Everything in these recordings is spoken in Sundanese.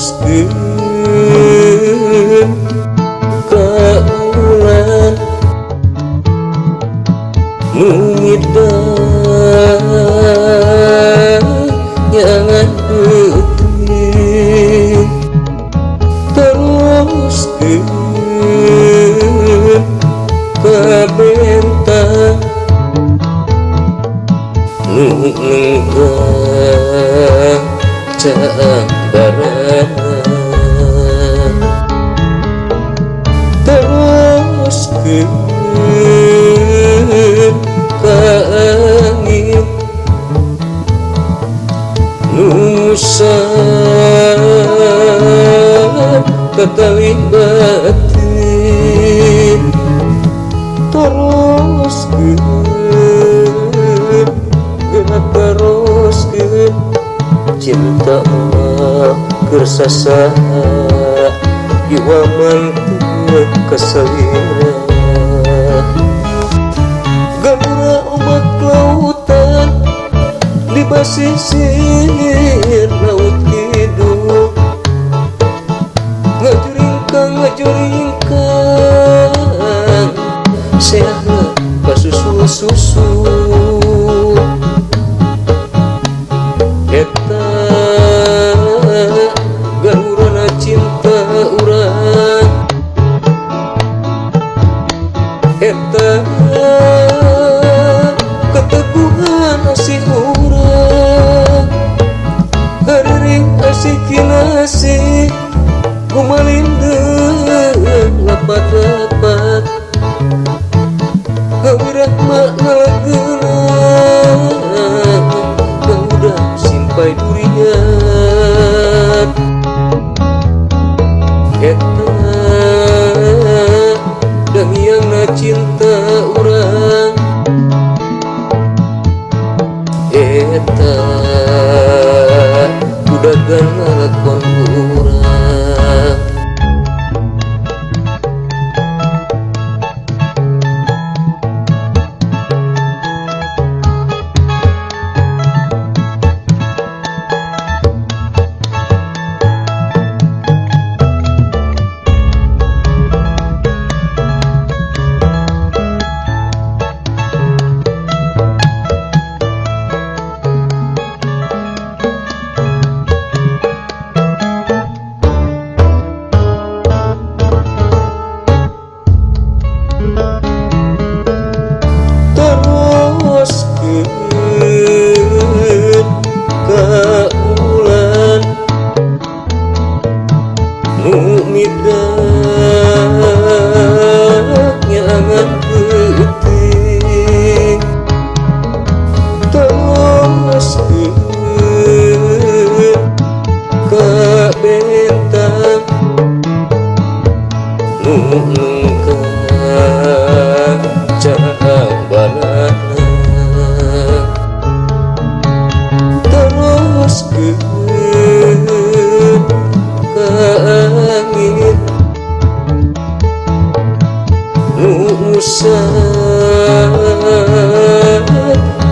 Teruskeun ka bulan nu midang nyangan peuting. Teruskeun ka bentang nu nengkang caang barana. Teruskeun ka angin nu ngusap tatali batin. Teruskeun geuna teruskeun cinta mah keur sasaha jiwa manteu kasalira. Galura ombak lautan di basisir laut kidul ngajuringkang ngajuringkang seahna kasusul-susul. Eta galurana cinta urang, eta keteguhan asih urang. Hariring asih kinasih gumalindeung lapat-lapat ngawirah mah ngalageuna ngaudah simpai durian. Eta dangiangna cinta urang, eta udagan lalakon urang. Teruskeun ka bulan nu midang nyangan peuting. Teruskeun ka bentang nu nengkang caang balana. Teruskeun ka angin nu ngusap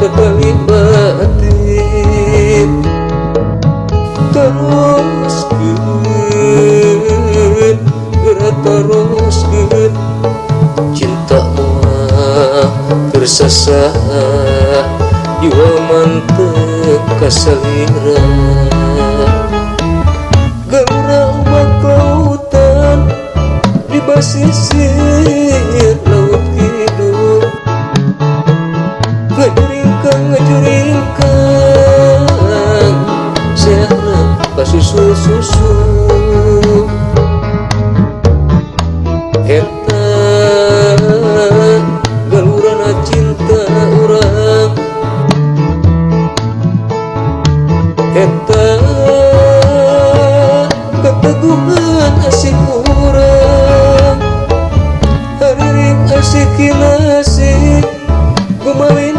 tatali batin. Teruskeun geura teruskeun cinta mah keur sasaha jiwa manteu kasalira. Galura ombak lautan di basisir laut kidul ngajuringkang ngajuringkang seahna kasusul-susul. Eta galurana cinta urang, eta keteguhan asih urang. Hariring asih kinasih gumalindeung